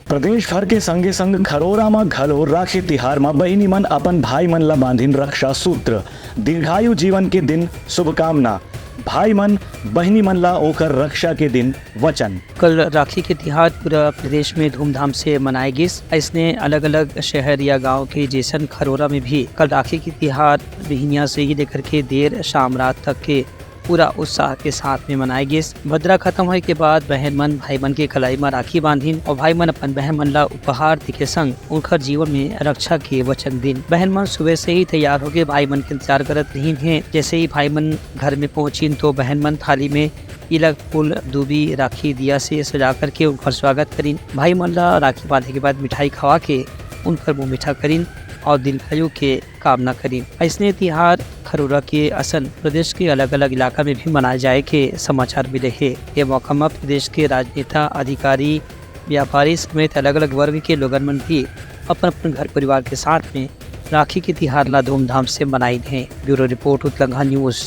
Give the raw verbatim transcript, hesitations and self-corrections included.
प्रदेश भर के संगे संग खरोरा म घलो राखी तिहार म बहिनी मन अपन भाई मन ला बांधिन रक्षा सूत्र, दीर्घायु जीवन के दिन शुभकामना, भाई मन बहिनी मन ला ओकर रक्षा के दिन वचन। कल राखी के तिहार पूरा प्रदेश में धूमधाम से मनाए गिस। अइसने अलग-अलग शहर या गांव के जैसन खरोरा में भी कल राखी के तिहार बिहनिया से ही लेकर के देर शाम रात तक के पूरा उत्साह के साथ में मनाए गिस। भद्रा खत्म होए के बाद बहन मन भाई मन के कलाई म राखी बांधिन और भाई मन अपन बहन मन ला उपहार दे के संग उनकर जीवन में रक्षा के वचन दिन। बहन मन सुबह से ही तैयार होके भाई मन के इंतजार करत रहिन हे। जैसे ही भाई मन घर में पहुंचिन तो बहन मन थाली में तिलक, फूल, दूबी, राखी, दिया से सजा करके उनकर स्वागत करिन। भाई मन ला राखी बांधे के बाद मिठाई खवा के उनकर मुंह मीठा करिन और दीर्घायु के कामना करिन। अइसने तिहार खरोरा के असन प्रदेश के अलग-अलग इलाका में भी मनाए जाए के समाचार मिले हे। ये मौका म प्रदेश के राजनेता, अधिकारी, व्यापारी समेत अलग-अलग वर्ग के लोगन मन भी अपन-अपन घर परिवार के साथ में राखी के तिहार ला धूमधाम से मनाइन हे। Bureau report, Utlangha news.